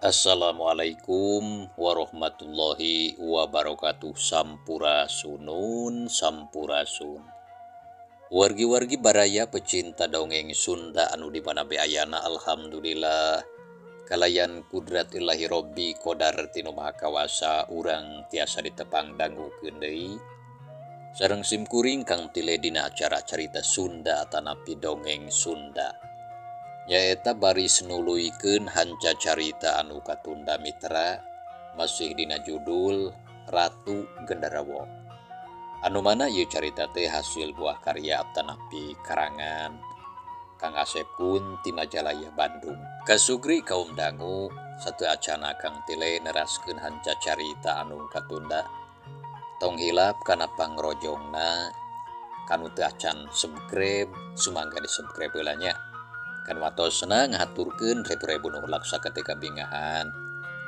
Assalamualaikum warahmatullahi wabarakatuh. Sampurasunun sampurasun. Wargi-wargi baraya pecinta dongeng Sunda anu di mana be ayana, alhamdulillah kalayan kudrat Ilahi Robbi Qodar tinu Maha Kawasa urang tiasa ditepang dangukeun deui sareng simkuring Kang Tile dina acara carita Sunda atanapi dongeng Sunda. Nyaeta baris nuluykeun hanca carita anu katunda mitra masih dina judul Ratu Gendarawo. Anu mana ieu carita teh hasil buah karya atanapi karangan Kang Asep Kun ti Majalaya Bandung. Kasugri kaum dangu satu acana Kang Tile neraskeun hanca carita anu katunda. Tong hilap kana pangrojongna kanu teu acan subscribe sumangga di subscribe heula nya. Kan watosna ngahaturkeun rebu-rebu nuhun laksa ketika bingahan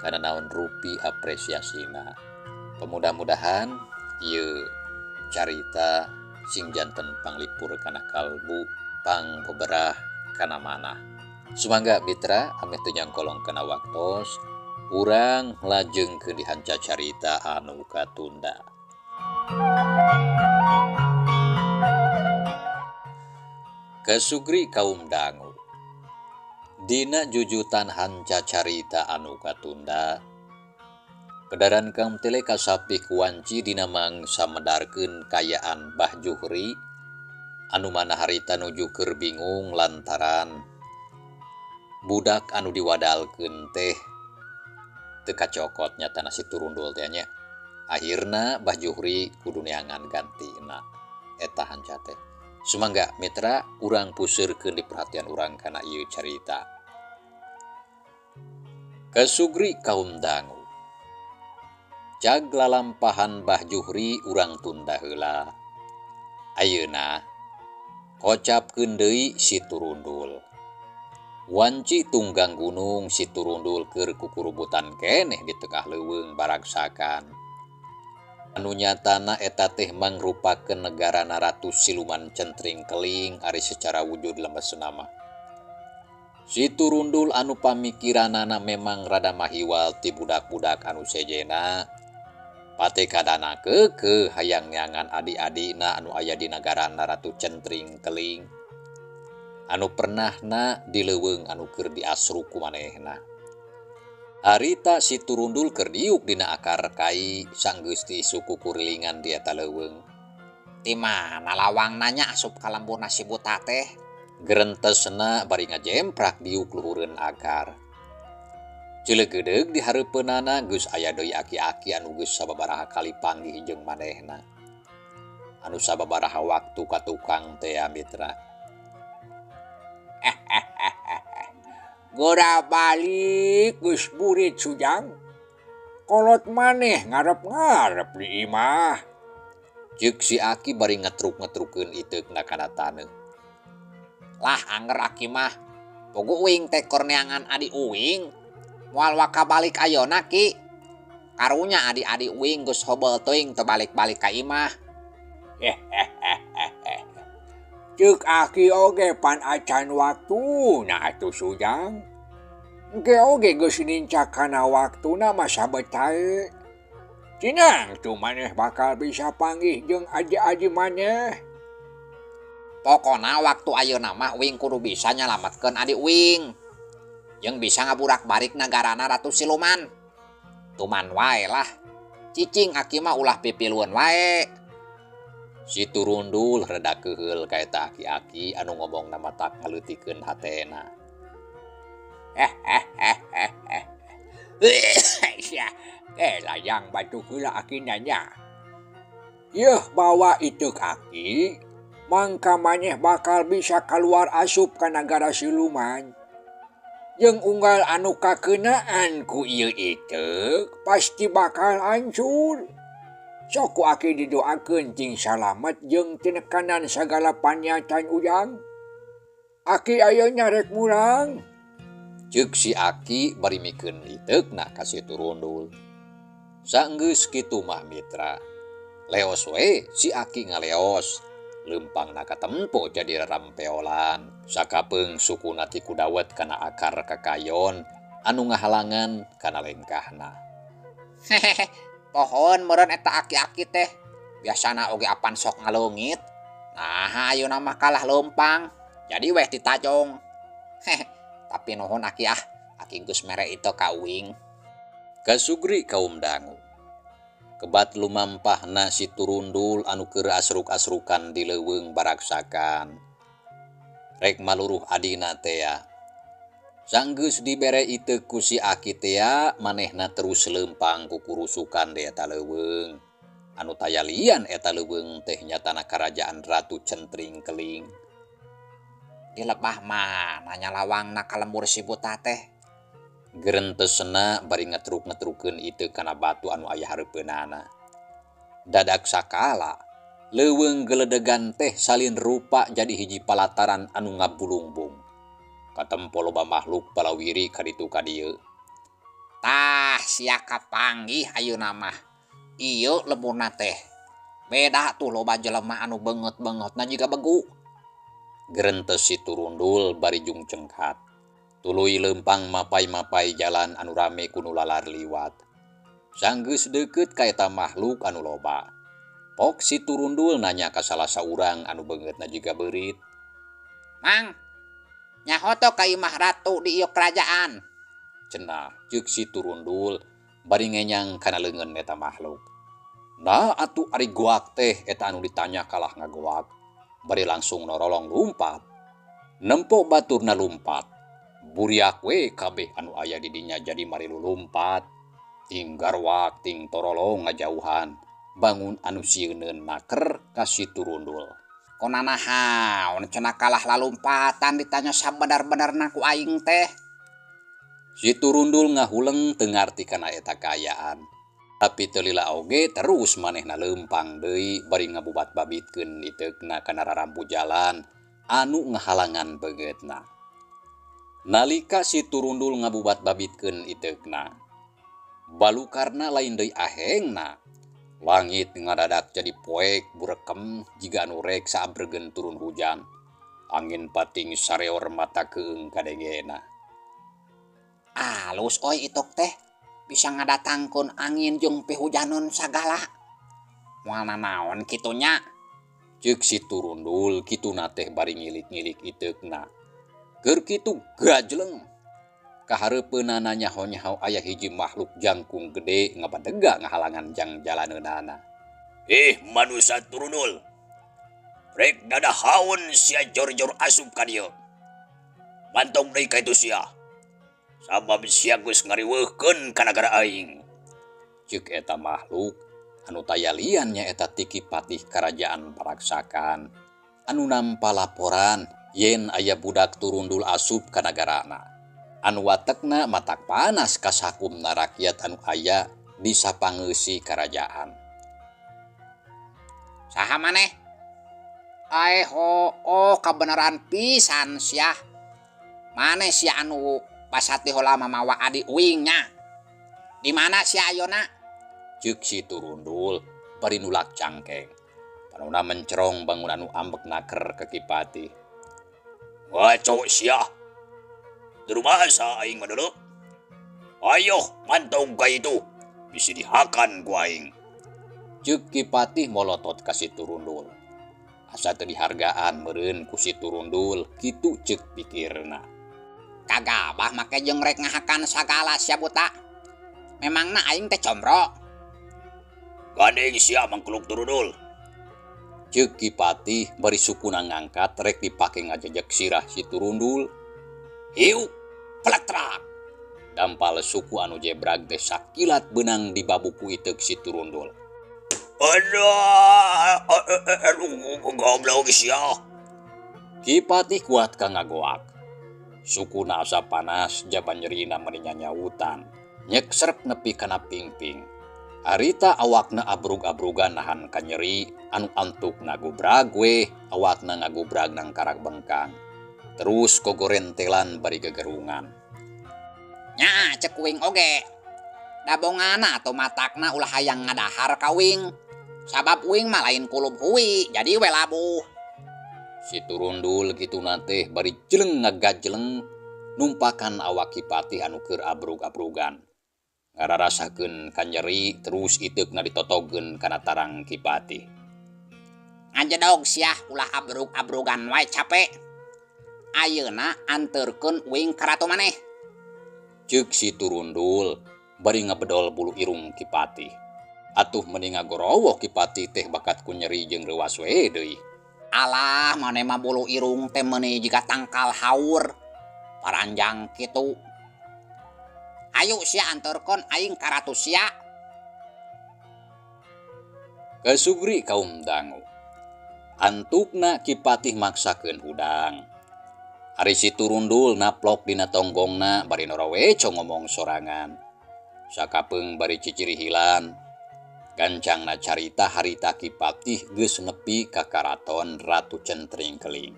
kana naon rupi apresiasina. Pemudah-mudahan ieu carita sing janten panglipur kana kalbu pang peberah kana manah. Sumangga mitra ameh teu nyangkolong kana waktos urang lajengkeun di hanca carita anu katunda. Kasugri kaum dangu dina jujutan hanca carita anu katunda pedaran Kang Tile kasapih kuanci dina mangsa medarkeun kayaan Bah Juhri anu mana harita nuju keur bingung lantaran budak anu diwadalkeun teh teu kacokot nyatana si turundul teh nya. Akhirna Bah Juhri kudu neangan gantina eta hanca teh. Sumangga mitra urang puseurkeun di perhatian urang kana ieu carita. Kasugri kaum dangu cag lalampahan Bah Juhri urang tunda heula. Ayeuna kocapkeun deui si turundul. Wanci tunggang gunung si turundul keur kukurubutan keneh di tengah leuweung baragsakan. Anu nyatana eta teh mangrupakeun negarana Ratu Siluman Centring Keling ari secara wujud lemesna mah. Si turundul anu pamikiranana memang rada mahiwal ti budak-budak anu sejena patekadana keukeuh hayang neangan adi-adina anu aya di nagarana Ratu Centring Keling anu pernahna di leuweung anu keur diasru ku manehna. Harita si turundul keur diuk dina akar kai sanggeus ti suku kurilingan di eta leuweung. Ti mana lawang nanya asup ka lemburna si buta teh? Gerentesna bari ngajemprak diuk luhureun akar. Cileugeudeug di hareupeunana geus aya deui aki-aki anu geus sababaraha kali panggih jeung manehna. Anu sababaraha waktu ka tukang teh mitra. Gora balik geus burit sujang. Kolot maneh ngarep-ngarep di imah. Ceuk si aki bari ngetruk-ngetrukeun iteukna kana taneuh. Lah anger aki mah pogo uing teh keur neangan adi uing. Moal waka balik ayeuna ki. Karunya adi-adi uing geus hobel teuing teu balik-balik ka imah. Ceuk aki oge pan acan waktuna atuh sujang. Engke oge geus nincak kana waktuna mah sabetae. Cinang tuh maneh bakal bisa panggih jeung aji-aji maneh. Pokona waktu ayeuna mah uing kudu bisa nyalametkeun adi uing. Jeung bisa ngaburak-barik nagarana Ratu Siluman. Tuman wae lah. Cicing aki mah ulah pipilueun wae. Si turundul rada keuheul ka eta aki-aki anu ngomong na matak ngaleutikeun hatena. Sia, layang batu heula aki nanya. Yeuh bawa iteuk aki, mangka maneh bakal bisa kaluar asup ka nagara siluman. Jeung unggal anu kakeunaan ku ieu iteuk pasti bakal hancur. Sok ku aki didoakeun ting salamet jeung tinekanan sagala paniatan ujang. Aki ayeuna rek murang. Ceuk si aki bari mikeun iteukna ka si Turundul. Sanggeus kitu mah mitra. Leos we si aki ngaleos. Leumpangna katempo jadi rampeolan. Sakapeung sukuna ti kudawet kana akar kakayon anu ngahalangan kana lengkahna. Hehehe, pohon meureun eta aki-aki teh. Biasana oge apan sok ngaleungit. Nah, ayeuna mah kalah leumpang. Jadi weh ditajong. Hehe, tapi nuhun aki ah, aki geus mere itu ka uing. Kasugri kaum dangu. Kebat lumampahna si Turundul anu keur asruk-asrukan di leuweung baraksakan. Rek maluruh adina tea. Sanggeus dibere iteuk ku si aki tea, manehna terus leumpang ku kurusukan di eta leuweung. Anu taya lian eta leuweung teh nyatana karajaan Ratu Centring Keling. Di lebah mana lawangna ka lembur si buta teh? Gerentesna bari ngetruk-ngetrukeun iteuk kana batu anu aya hareupeunana. Dadak sakala, leuweung geledegan teh salin rupa jadi hiji palataran anu ngabulungbung. Katempo loba makhluk palawiri ka ditu ka dieu. Tah sia kapanggih ayeuna mah. Ieu lemburna teh. Beda tuh loba jelema anu beungeut-beungeutna jiga begu. Gerentes si Turundul bari jung cengkat. Tuluy leumpang mapai-mapai jalan anu rame ku nu lalar liwat. Sanggeus deukeut ka eta makhluk anu loba. Pok si Turundul nanya ka salah saurang anu beungeutna jiga beurit. Mang, nyaho teu ka imah ratu di ieu kerajaan? Cenah ceuk si Turundul bari ngenyang kana leungeun eta makhluk. Nah atuh ari goak teh eta anu ditanya kalah ngagoak. Bari langsung norolong lumpat. Nempo baturna lumpat. Buriak we kabeh anu aya di dinya jadi marilu lumpat. Ting garwak ting torolong ngajauhan. Bangun anu sieuneun naker ka si Turundul. Konanahaon cenah kalah lalumpatan ditanya sabenar-benarna ku aing teh. Si Turundul ngahuleng teu ngarti kana eta kaayaan. Tapi teu lila oge terus manehna leumpang deui bari ngabubat-babitkeun iteukna kana rarampu jalan anu ngahalangan beungeutna. Nalika si Turundul ngabubat-babitkeun iteukna, balukarna lain deui ahengna. Langit ngadadak jadi poek burekem jiga anu rek saabregen turun hujan. Angin pating sareor mata keung kadengena. Alus oi itok teh bisa ngadatangkeun angin jeung pihujaneun sagala. Moal nanaon kitu nya? Ceuk si Turundul kituna teh bari ngilik-ngilik iteukna. Keur kitu gajleng. Kahareupeunana nyaho-nyaho aya hiji makhluk jangkung gede ngabadega ngahalangan jang jalaneunana. Manusia Turundul. Rek dadahaun sia jor-jor asup ka dieu. Mantong deui ka itu sia. Sabab sia geus ngariweuhkeun ka nagara aing. Ceuk eta makhluk anu taya lian nyaeta tiki patih karajaan Paraksakan anu nampa laporan yen aya budak Turundul asup ka nagarana. Anu watekna matak panas kasakumna rakyat anu aya di sapangeusi karajaan. Saha maneh? Ae ho, oh kabeneran pisan sia. Maneh sia anu basati heula mamawa adi uing nya. Di mana sia ayeuna? Ceuk si Turundul bari nulak cangkeng. Panona mencerong bangun anu ambek naker ke Ki Patih. Ngaco sia. Terumasa aing mah dulu. Ayo mantong ka itu. Bisi dihakan ku aing. Ceuk Ki Patih molotot ka si Turundul. Asa teu dihargaan meureun ku si Turundul kitu ceuk pikirna. Kagabah make jeung rek ngahakan sagala sia buta. Memangna aing teh comro. Gandeng sia mangkluk Turundul. Ceuk Ki Patih bari sukuna ngangkat rek dipake ngajejek sirah si Turundul. Hiu, Pletrak. Dampal suku anu jebrag teh sakilat beunang dibabu ku iteuk si Turundul. Aduh, aduh, goblok sia. Ki Patih kuat ka ngagoak. Sukuna asa panas jaban nyerina meuni nyanyautan. Nyekserp nepi kana pingping. Harita awakna abrug-abrugan nahan kanyeri anu antuk ngagubrag we awakna ngagubrag nang karak bengkang. Terus kogorentelan bari gegerungan. Nya cek uing oge. Dabongana atau matakna ulah hayang ngadahar ka uing. Sabab uing mah lain kulub hui jadi we labuh. Si Turundul kitu teh bari jeleng ngagajeleng numpakan awak Ki Patih anu keur abrug-abrugan. Ngararasakeun kanyeri terus iteukna ditotogeun kana tarang Ki Patih. Ngajedog siah ulah abrug-abrugan wae capek. Ayeuna anterkeun uing ka ratu maneh. Ceuk si Turundul bari ngabedol bulu irung Ki Patih. Atuh meni ngagorowoh Ki Patih teh bakat ku nyeri jeung reuwas we deui. Alah maneh mah bulu irung teh meuni jiga tangkal haur. Paranjang kitu. Ayo sia anterkeun aing ka ratu sia. Kasugri kaum dangu. Antukna Ki Patih maksakeun hudang. Ari si Turundul naplok dina tonggongna bari noroweco ngomong sorangan. Sakapeung bari cicirihilan. Gancangna carita harita Ki Patih geus nepi ka karaton Ratu Centring Keling.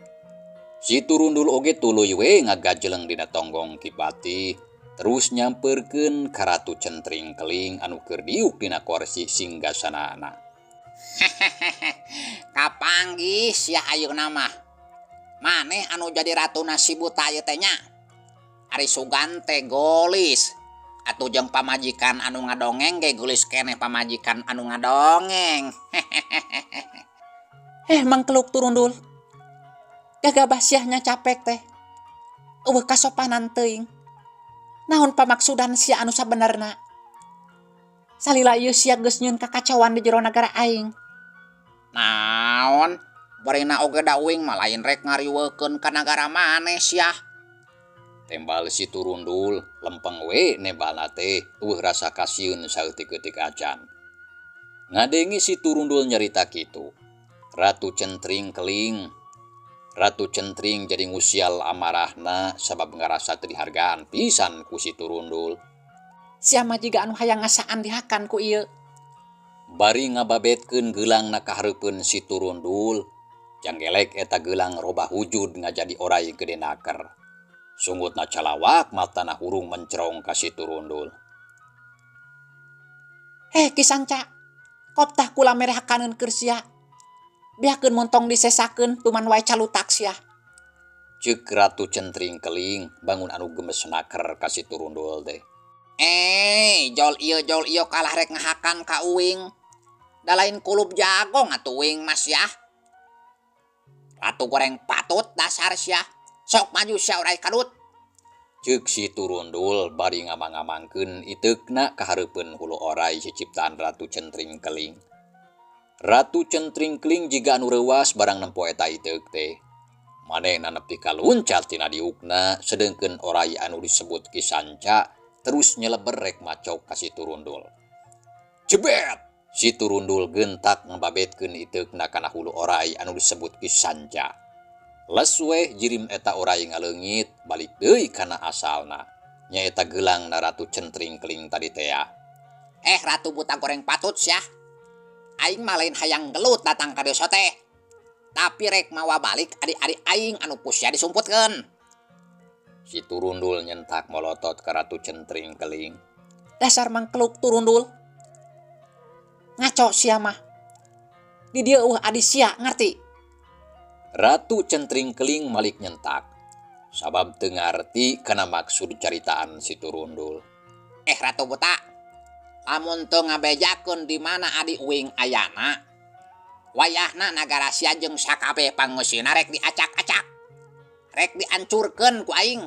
Si Turundul oge tuluy we ngagajeleng dina tonggong Ki Patih terus nyamperkeun ka Ratu Centring Keling anu keur diuk dina korsi singgasanana. Kapanggih sia ayeuna mah. Maneh anu jadi ratuna si buta ieu teh nya. Ari sugan teh golis. Atuh jeung pamajikan anu ngadongeng ge geulis keneh pamajikan anu ngadongeng. Mangkeluk Turundul. Gagabah siahnya capek teh. Eueuh kasopanan teuing. Naon pamaksudan sia anu sabenerna? Salila ieu sia geus nyieun kakacauan di jero nagara aing. Naon? Barina oge da uing mah lain rek ngariweukeun ka nagara maneh sia. Tembal si Turundul lempeng we nebalna teh eueuh rasa kasieun saeutik-eutik acan. Ngadengi si Turundul nyarita kitu. Ratu Centring Keling. Ratu Centring jadi ngusial amarahna sabab ngarasa teu dihargaan pisan ku si Turundul. Sia mah jiga anu hayang ngasaan dihakan ku ieu. Bari ngababetkeun geulangna ka hareupeun si Turundul, janggelek eta geulang robah wujud ngajadi orai gede naker. Sungutna calawak matana hurung mencerong ka si Turundul. Ki Sanca, koptah kula mere hakaneun keur sia. Biakeun montong disesakeun tuman wae calutak sia. Ceuk Ratu Centring Keling bangun anu gemes naker ka si Turundul teh. Jol ieu kalah rek ngahakan ka uing. Da lain kulub jagong atuh uing mas ya. Ratu goreng patut dasar sia. Sok maju sia orai kadut. Ceuk si Turundul bari ngamang-ngamangkeun iteukna ka hareupeun hulu orai ciciptaan Ratu Centring Keling. Ratu Centring Keling jiga anu reuwas barang nempo eta iteuk teh. Manehna nepi ka luncat tina diukna sedengkeun orai anu disebut Ki Sanca terus nyeleber rek macok ka si Turundul. Jebet! Si Turundul gentak ngababetkeun iteukna kana hulu orai anu disebut Ki Sanca. Les weh jirim eta orai ngaleungit balik deui kana asalna. Nyaeta geulangna Ratu Centring Keling tadi tea. Ratu buta goreng patut sia. Aing mah lain hayang gelut datang ka desa teh. Tapi rek mawa balik adik-adik aing anu ku sia disumputkeun. Si Turundul nyentak molotot ka Ratu Centring Keling. Dasar mangkeluk Turundul. Ngaco sia mah. Di dieu eueuh adi sia ngerti. Ratu Centring Keling malik nyentak. Sabab teu ngarti kana maksud caritaan si Turundul. Ratu Buta, lamun teu ngabejakeun di mana adi uing ayana, wayahna nagara sia jeung sakabeh pangeusina rek diacak-acak. Rek diancurkeun ku aing.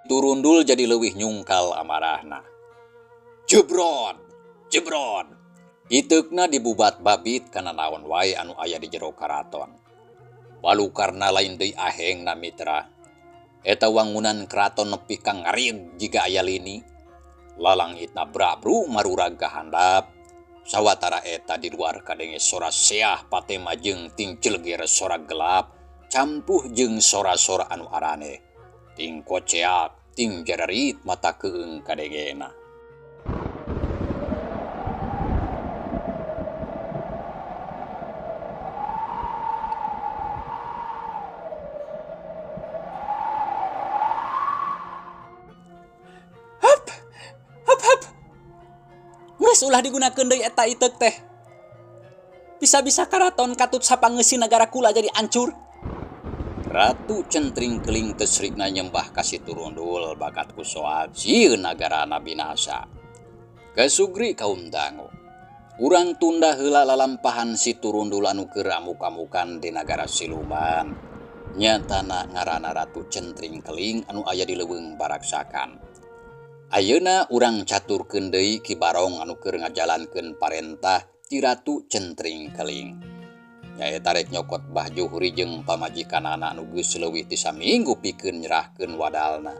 Turundul jadi leuwih nyungkal amarahna. Jebrot, jebrot. Iteukna dibubat babit kana naon wae anu aya di jero karaton. Balukarna lain deui ahengna mitra. Eta wangunan keraton nepi ka ngarieg jiga aya lini. Lalangitna brabru marurag ka handap. Sawatara eta di luar kadenge sora seah patema jeung ting celeger sora gelap, campuh jeung sora-sora anu araneh. Ting koceak, ting jararit mata keung kadengena. Hap, hap, hap. Geus ulah digunakeun deui eta iteuk teh. Bisa-bisa karaton katut sapangeusi nagara kula jadi ancur. Ratu Centring Keling tesrikna nyembah ka Si Turundul bakat ku soal sieun nagarana binasa. Kasugri kaum dangu. Urang tunda heula lalampahan Si Turundul anu keur amuk-amukan di nagara siluman. Nyatana ngaranna Ratu Centring Keling anu aya di leuweung baraksakan. Ayeuna urang caturkeun deui Ki Barong anu keur ngajalankeun parentah ti Ratu Centring Keling. Nyaeta rek nyokot Bah Juhri jeung pamajikanana anu geus leuwih ti saminggu pikeun nyerahkeun wadalna.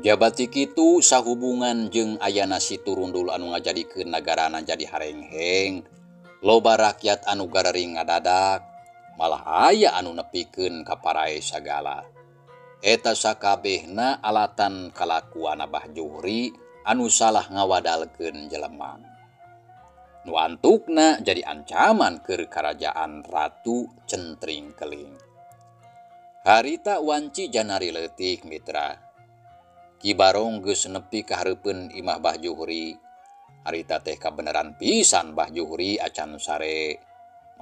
Jabati kitu sahubungan jeung ayana Si Turundul anu ngajadikeun nagarana jadi harengheng. Loba rakyat anu gararing ngadadak, malah aya anu nepikeun ka parae sagala. Eta sakabehna alatan kalakuan Bah Juhri anu salah ngawadalkeun jelema. Nu antukna jadi ancaman keur karajaan Ratu Centring Keling. Harita wanci janari leutik mitra. Ki Barong geus nepi ka hareupeun imah Bah Juhri. Harita teh kabeneran pisan Bah Juhri acan sare.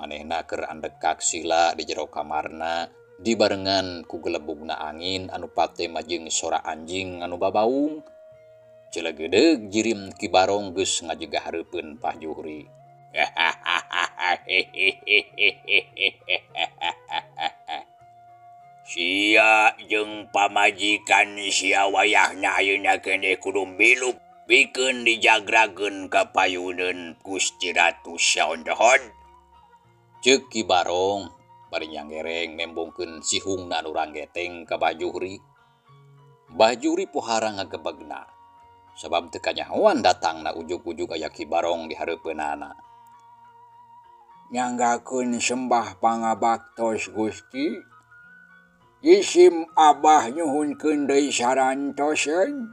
Manehna keur andekak sila di jero kamarna dibarengan ku gelebugna angin anu patema jeung sora anjing anu babaung. Celegedeug jirim Ki Barong geus ngajegah hareupeun Bah Juhri. Sia jeung pamajikan sia wayahna ayeuna keneh kudu milu pikeun dijagrakeun ka payuneun Gusti Ratu Saondohon. Ceuk Ki Barong bari nyanggereng nembongkeun sihungna anu ranggeteng ka Bah Juhri. Bah Juhri pohara ngagebegna. Sabab teu kanyahoan datangna ujug-ujug aya Ki Barong di hareupeunana. Nyanggakeun sembah pangabaktos Gusti. Jisim Abah nyuhunkeun deui sarantoseun.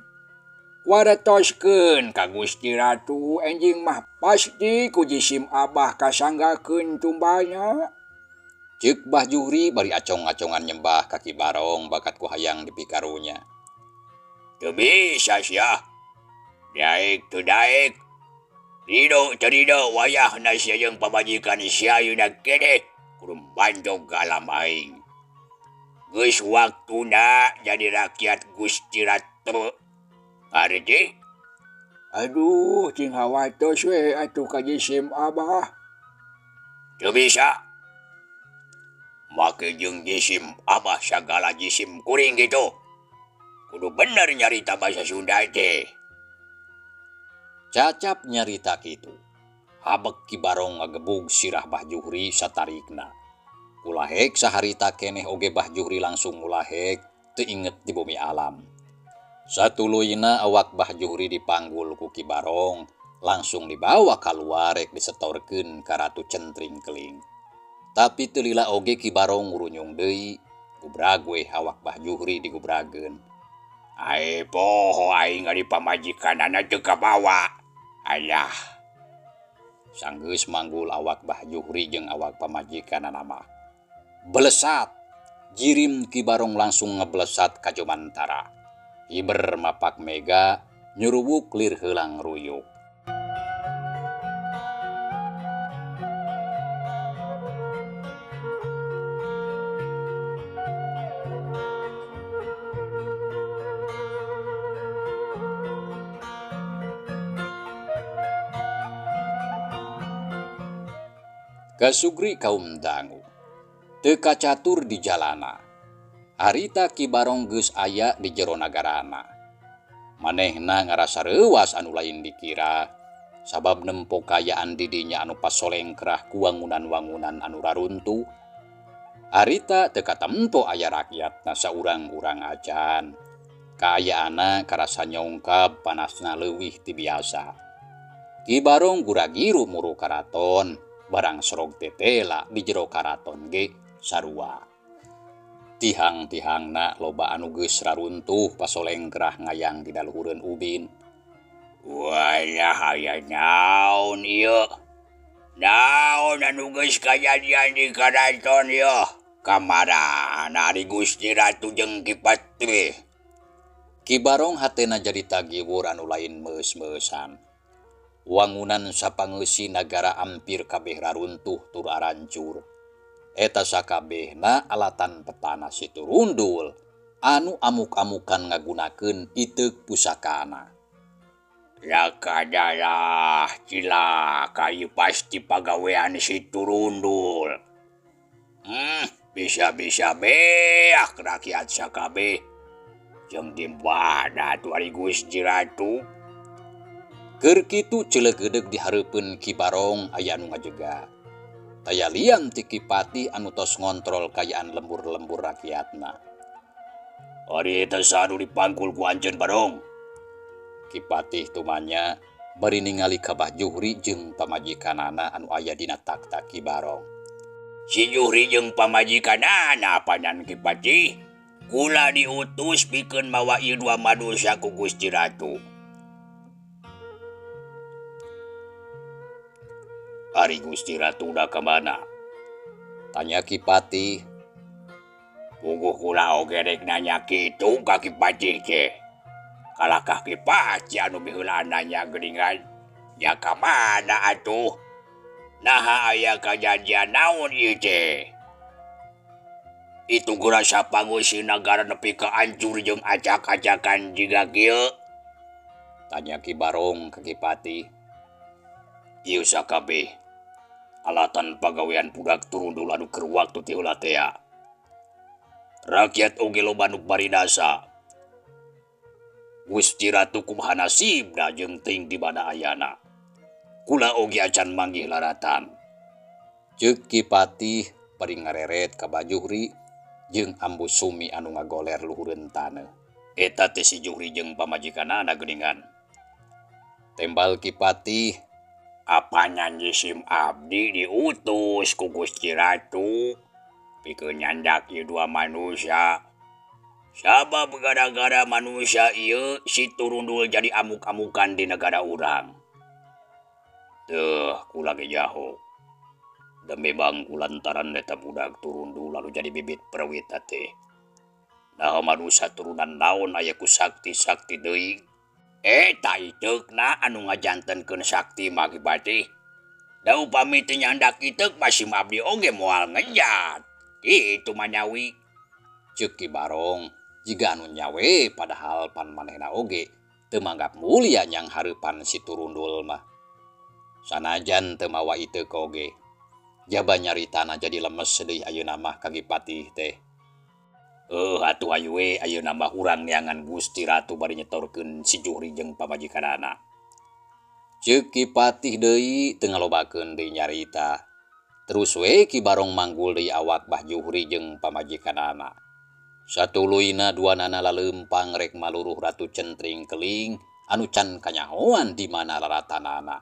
Waretoskeun ka Gusti Ratu enjing mah pasti ku jisim Abah kasanggakeun tumbalna. Ceuk Bah Juhri bari acong-acongan nyembah ka Ki Barong bakat ku hayang dipikarunya. Teu bisa sia. Daek teu daek. Rido teu rido wayahna sia jeung pamajikan sia ayeuna keneh kudu manjog ka alam aing. Geus waktuna jadi rakyat Gusti Ratu. Ngarti? Aduh, cing hawatos we atuh ka jisim Abah. Teu bisa. Make jeung jisim Abah sagala jisim kuring kitu. Kudu bener nyarita basa Sunda teh. Cacap nyarita kitu. Habek Ki Barong ngagebug sirah Bah Juhri satarikna. Kulahek saharita keneh oge Bah Juhri langsung ngulahek teu inget di bumi alam. Satuluyna awak Bah Juhri dipanggul ku Ki Barong, langsung dibawa kaluar rek disetorkeun ka Ratu Centring Keling. Tapi teu lila oge Ki Barong ngurunyung deui, gubrag we awak Bah Juhri digubrageun. Ai poho aing ari pamajikanana teu kabawa. Ayah. Sanggeus manggul awak Bah Juhri jeung awak pamajikanana mah. Belesat, jirim Ki Barong langsung ngeblesat ka jomantara. Hiber mapak mega, nyuruwuk lir heulang ruyuk. Kasugri kaum dangu. Teu kacatur di jalana. Harita Ki Barong geus aya di jero nagarana. Manehna ngarasa reuwas anu lain dikira, sabab nempo kayaan didinya anu pasolengkrah ku wangunan-wangunan anu raruntuh. Harita teu katempo aya rakyatna saurang-urang acan. Kaayaanna karasa nyongkab panasna leuwih ti biasa. Ki Barong guragiru muru karaton, barang sorog tetela di jero karaton ge sarua. Tihang-tihangna loba anu geus raruntuh pasolengkrah ngayang di daluhureun ubin. Walah aya naon ieu? Naon anu geus kajadian di karaton ieu? Kamarana ari Gusti Ratu jeung Ki Patih? Ki Barong hatena jadi tagiwur anu lain meus-meusan. Wangunan sapangeusi nagara ampir kabeh raruntuh tur arancur. Eta sakabehna alatan petana si Turundul anu amuk-amukan ngagunakeun iteuk pusakana. Lakadalah cilaka ieu pasti pagawean si Turundul. Bisa-bisa beak rakyat sakabeh. Jeung di mana atuh ari Gusti Ratu? Keur kitu ceuleugeudeug di hareupeun Ki Barong aya anu ngajega. Taya lian ti Ki Patih anu tos ngontrol kayaan lembur-lembur rakyatna. Ari eta saha nu dipangkul ku anjeun Barong? Ki Patih tumanya bari ningali ka Bah Juhri jeung pamajikanana anu aya dina takta Ki Barong. Si Juhri jeung pamajikanana panan Ki Patih. Kula diutus pikeun mawa ieu dua manusia ku Gusti Ratu. Ari Gusti Ratu da ka mana? Tanya Ki Patih. Puguh kula oge rek nanya kitu ka Ki Patih teh. Kalakah Ki Patih anu miheulaan nanya geuningan? Nya ka mana atuh? Naha aya kajadian naon ieu teh? Itu geura sapangeusi nagara nepi ka ancur jeung acak-acakan jiga kieu? Tanya Ki Barong ka Ki Patih. Ieu sakabeh alatan pagawean budak Turundul anu keur waktu ti heula tea. Rakyat oge loba nu baridasa. Gusti Ratu kumaha nasibna jeung teuing di mana ayana. Kula oge acan manggih laratan. Ceuk Ki Patih bari ngareret ka Bah Juhri jeung Ambu Sumi anu ngagoler luhureun taneuh. Eta teh si Juhri jeung pamajikanana geuningan. Tembal Ki Patih, apa nyanyi sim abdi diutus ku Gusti Ratu pikeun nyandak ieu dua manusia. Sabab gara-gara manusia ieu si Turundul jadi amuk-amukan di negara urang. Teuh kula ge jaho. Demi bang kulantaran eta budak Turundul lalu jadi bibit perwita teh. Nah manusia turunan naon aya ku sakti-sakti deui. Eta iteukna anu ngajantenkeun sakti mah Ki Patih. Da upami teu nyandak iteuk masih abdi oge moal ngejat. Kitu mah nyawi. Ceuk Ki Barong jiga anu nyawe padahal pan manehna oge teu manggap mulia nyang hareupan si Turundul mah. Sanajan teu mawa iteuk oge. Jaba nyaritana jadi lemes deui ayeuna mah ka Ki Patih teh. Atuh ayu we ayeuna mah urang neangan Gusti Ratu bari nyetorkeun si Juhri jeung pamajikanana. Ceuk Ki Patih deui teu ngalobakeun deui nyarita. Terus we Ki Barong manggul deui awak Bah Juhri jeung pamajikanana. Satuluyna duanana laleumpang rek maluruh Ratu Centring Keling anu can kanyahoan di mana laratanana.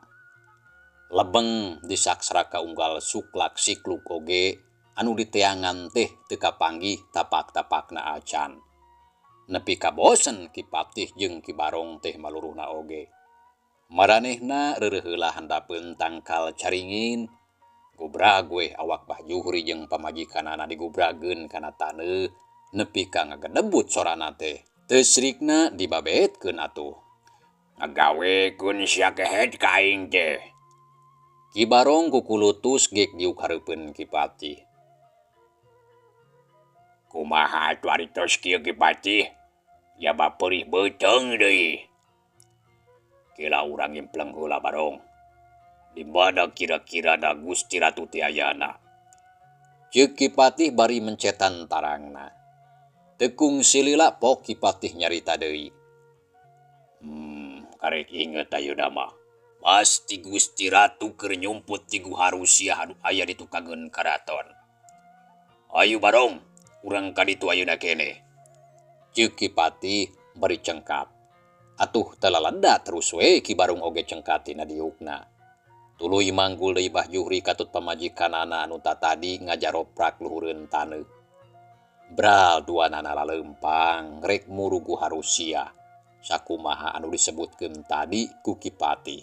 Lebeng disaksraka unggal suklak sikluk oge anu diteangan teh teu kapanggih tapak-tapakna acan. Nepi ka bosen Ki Patih jeung Ki Barong teh maluruhna oge. Maranehna reureuh heula handapeun tangkal caringin. Gubrag we awak Bah Juhri jeung pamajikanana digubrageun kana taneuh nepi ka ngagedebut sorana teh. Teu srikna dibabetkeun atuh. Ngagawekeun sia kehed ka aing teh. Ki Barong kukulutus geuk diuk hareupeun Ki Patih. Kumaha atuh ari tos kieu Ki Patih? Jaba peurih beuteung deui. Kila urang impleng heula Barong. Di mana kira-kira da Gusti Ratu teh ayana? Ceuk Ki Patih bari mencetan tarangna. Tekung silila pok Ki Patih nyarita deui. Karek inget ayeuna mah. Pasti Gusti Ratu keur nyumput ti Guha Rusiah anu aya di tukangeun karaton. Ayu Barong, urang ka ditu ayeuna keneh. Ceuk Ki Patih bari cengkat. Atuh teu laleda terus we Ki Barong oge cengkat tina diukna. Tuluy manggul deui Bah Juhri katut pamajikanana anu tatadi ngajaroprak luhureun taneuh. Bral duanana laleumpang rek muru Guha Rusia. Sakumaha anu disebutkeun tadi ku Ki Patih.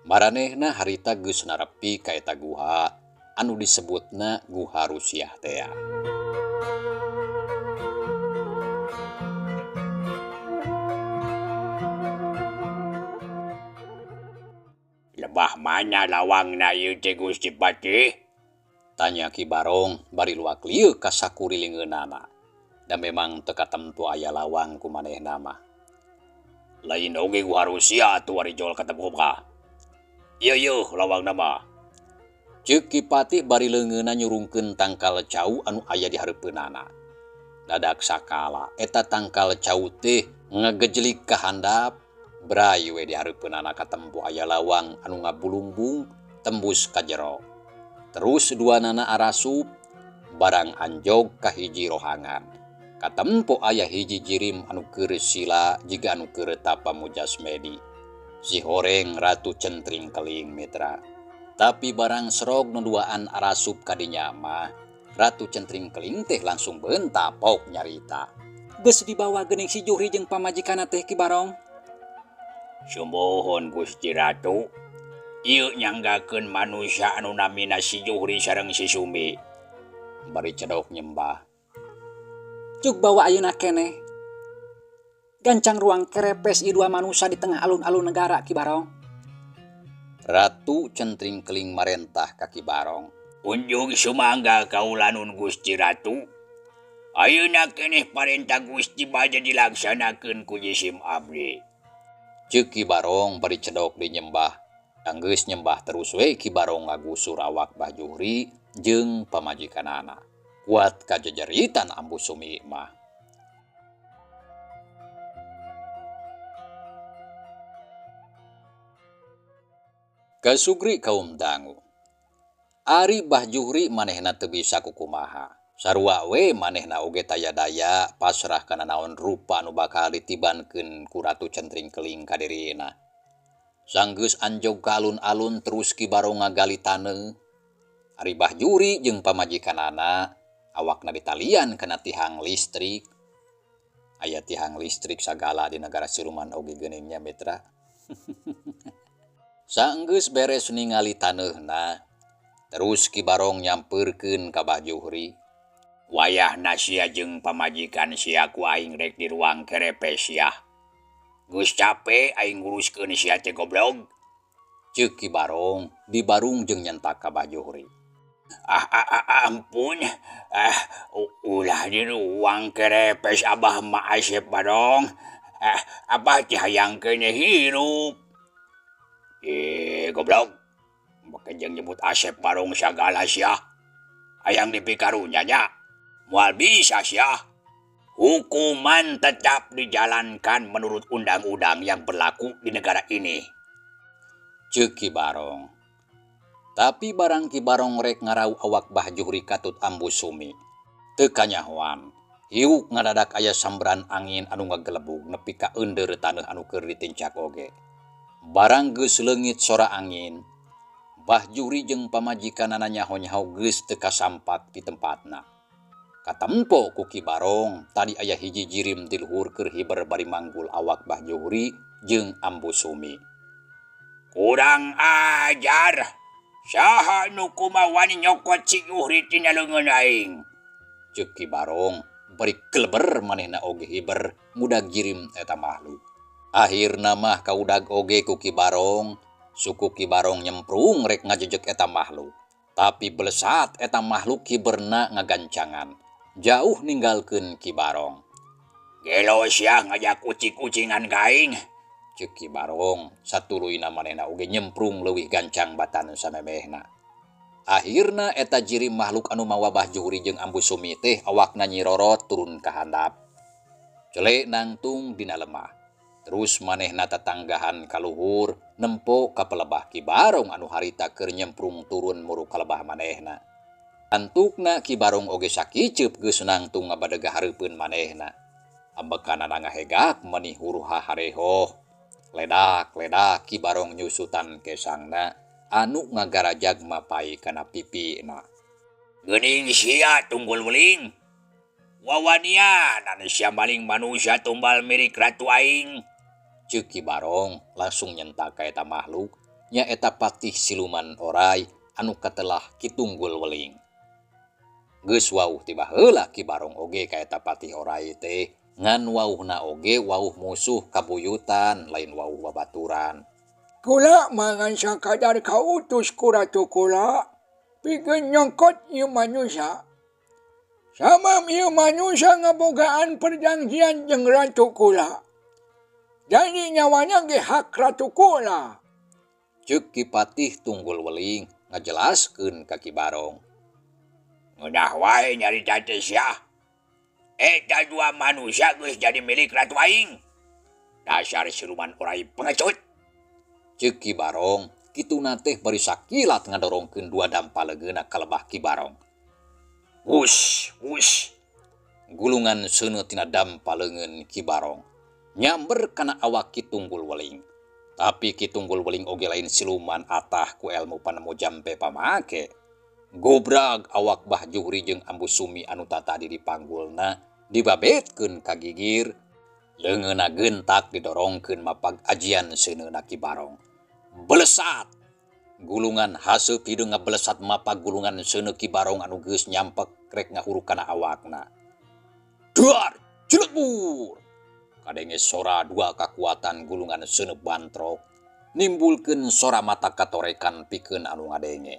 Maranehna harita geus narepi ka eta guha anu disebutna Guha Rusiah tea. Lebah mana lawangna ieu teh Gusti Patih? Tanya Ki Barong bari luak lieu ka sakurilingeunana. Da memang teu katemtu aya lawang ku manehna mah. Lain oge Guha Rusia atuh ari jol katempuka. Ieu yeuh lawangna mah. Ceuk Ki Patih bari leungeunna nyurungkeun tangkal cau anu aya di hareupeunana. Dadak sakala eta tangkal cau teh ngagejlik ka handap. Bray we di hareupeunana katempo aya lawang anu ngabulungbung tembus ka jero. Terus duanana arasup barang anjog ka hiji rohangan. Katempo aya hiji jirim anu keur sila jiga anu keur tapa mujasmedi. Si horeng Ratu Centring Keling mitra. Tapi barang serog nu duaan arasup kadinya mah Ratu Centring Keling teh langsung bentapok nyarita. Geus dibawa geuning si Juhri jeung pamajikanna teh Ki Barong. Sumbuhun Gusti Ratu, ieu nyanggakeun manusia anu namina si Juhri sareng si Sumi. Bari cedok nyembah. Cuk bawa ayeuna keneh. Gancang ruang kerepes ieu dua manusia di tengah alun-alun negara Ki Barong. Ratu Centring Keling marentah ka Ki Barong. Unjung sumangga kaulanun Gusti Ratu. Ayeuna keneh parentah Gusti baja dilaksanakeun ku jisim abdi. Ceuk Ki Barong bari cedok di nyembah. Anggeus nyembah terus we Ki Barong ngagusur awak Bah Juhri jeung pamajikanana. Kuat kajejeritan Ambu Sumi mah. Kasugri kaum dangu. Ari Bah Juhri manehna teu bisa kukumaha. Sarua we manehna oge taya daya pasrah kana naon rupa nu bakal ditibankeun ku Ratu Centring Keling ka dirina. Sanggeus anjog ka alun-alun terus Ki Barong ngagali taneuh. Ari Bah Juhri jeung pamajikanana awakna ditalian kana tihang listrik. Aya tihang listrik sagala di negara siluman oge geuning nya mitra. Sanggeus beres ningali taneuhna, terus Ki Barong nyampeurkeun ka Bah Juhri. Wayahna sia jeung pamajikan sia ku aing rek di ruang kerepes sia. Geus cape aing nguruskeun sia teh goblog. Ceuk Ki Barong dibarung jeung nyentak ka Bah Juhri. Ampun. Ulah di ruang kerepes abah mah Asep Barong. Abah teh hayang keneh hirup. Goblok. Make jeung nyebut Asep Barong sagala sia. Hayang dipikarunya nya. Moal bisa sia. Hukuman tetap dijalankan menurut undang-undang yang berlaku di negara ini. Ceuk Ki Barong. Tapi barang Ki Barong rek ngarau awak Bah Juhri katut Ambu Sumi. Teu kanyahoan. Hiuk ngadadak aya sambaran angin anu ngagelebug nepi ka eundeur taneuh anu keur ditincak oge. Barang geus leungit sora angin, Bah Juhri jeung pamajikanana nyaho-nyaho geus teu kasampak di tempatna. Katempo ku Ki Barong tadi aya hiji jirim di luhur keur hiber bari manggul awak Bah Juhri jeung Ambu Sumi. Kurang ajar. Saha nu kumaha wani nyokot si Juhri tina leungeun aing? Ceuk Ki Barong bari keleber manehna oge hiber ngudag jirim eta makhluk. Akhirna mah kaudag oge ku Ki Barong, suku Ki Barong nyemprung rek ngajejek eta makhluk. Tapi belesat eta makhluk hiberna ngagancangan. Jauh ninggalkeun Ki Barong. Gelo sia ngajak kucing-kucingan ka aing. Ceuk Ki Barong satuluyna manehna oge nyemprung leuwih gancang batan samemehna. Akhirna eta jirim makhluk anu mawa Bah Juhri jeung Ambu Sumi teh awakna nyirorot turun ka handap. Cele nangtung dina lemah. Terus manehna tatanggahan ka luhur nempo ka pelebah Ki Barong anu harita keur nyemprung turun muru ka lebah manehna. Antukna Ki Barong oge sakiceup geus nangtung ngabadeg hareupeun manehna. Ambekanana ngahegak meni huru harehoh. Ledak-ledak Ki Barong nyusutan kesangna anu ngagarajag mapai kana pipina. Geuning sia Tunggul Weling. Wawanianan sia maling manusia tumbal milik ratu aing. Ceuk Ki Barong langsung nyentak ka eta makhluk nyaeta patih siluman orai anu katelah Ki Tunggul Weling. Geus wauh ti baheula Ki Barong oge ka eta patih orai teh ngan wauhna oge wauh musuh kabuyutan lain wauh babaturan. Kula mah ngan sakadar kautus ku ratu kula pikeun nyongkot ieu manusia. Sabab ieu manusia ngabogaan perjanjian jeung ratu kula. Jadi nyawana ge hak ratu kula. Ceuk Ki Patih Tunggul Weling ngajelaskeun ka Ki Barong. Ngeunah wae nyarita teh sia. Eta dua manusia geus jadi milik ratu aing. Dasar siluman orai pengecut. Ceuk Ki Barong kituna teh bari sakilat ngadorongkeun dua dampa leungeunna ka lebah Ki Barong. Wus, wus. Gulungan seuneu tina dampa leungeun Ki Barong nyamber kana awak Ki Tunggul Weling. Tapi Ki Tunggul Weling oge lain siluman atah ku elmu panemu jampe pamake. Gobrag awak Bah Juhri jeung Ambu Sumi anu tatadi dipanggulna dibabetkeun ka gigir, leungeunna gentak didorongkeun mapag ajian seuneuna Ki Barong. Belesat! Gulungan haseup hideung ngabelesat mapag gulungan seuneu Ki Barong anu geus nyampek rek ngahuruk kana awakna. Duar! Cilebur! Kadenge sora dua kakuatan gulungan seuneu bantrok, nimbulkeun sora mata katorekan pikeun anu ngadenge.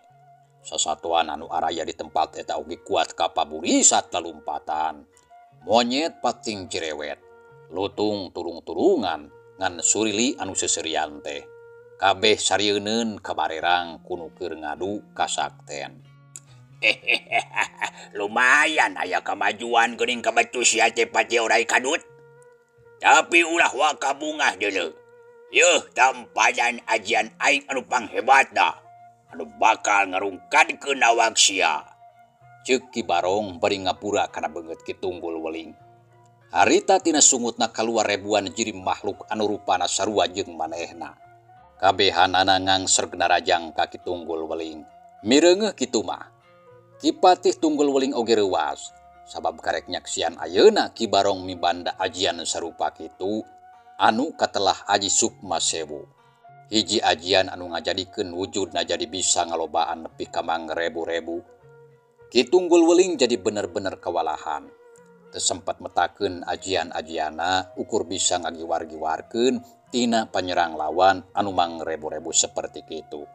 Sasatuan anu araya di tempat eta oge kuat kapaburisat lalumpatan. Monyet pating cerewet, lutung turung-turungan ngan surili anu seserian teh. Kabeh sarieunun kabarerang kunu keur ngadu kasakten. Lumayan aya kamajuan geuning kabetus sia teh Patih Orai Kadut. Tapi ulah waka bungah deuleu. Yeuh tampadan ajian aing anu panghebatna. Anu bakal ngarungkadkeun awak sia. Ceuk Ki Barong bari ngapura kana beungeut Ki Tunggul Weling. Harita tina sungutna kaluar ribuan jirim makhluk anu rupana sarua jeung manehna. Kabehanana ngangser narajang ka Ki Tunggul Weling. Mireungeuh kitu mah. Ki Patih Tunggul Weling oge reuas. Sabab karek nyaksian ayeuna Ki Barong mibanda ajian sarupa kitu anu katelah Aji Sukma Sewu. Hiji ajian anu ngajadikeun wujudna jadi bisa ngalobaan nepi ka mangrebu-rebu. Ki Tunggul Weling jadi bener-bener kawalahan. Teu sempat metakeun ajian-ajiana ukur bisa ngagiwar-giwarkeun tina panyerang lawan anu mangrebu-rebu seperti kitu.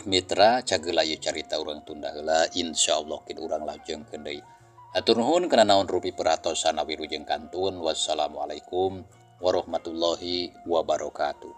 Mitra cageula ieu carita urang tunda heula, insyaallah kin urang lajengkeun deui. Hatur nuhun kana naon rupi perhatosana wilujeng kantun. Wassalamualaikum warahmatullahi wabarakatuh.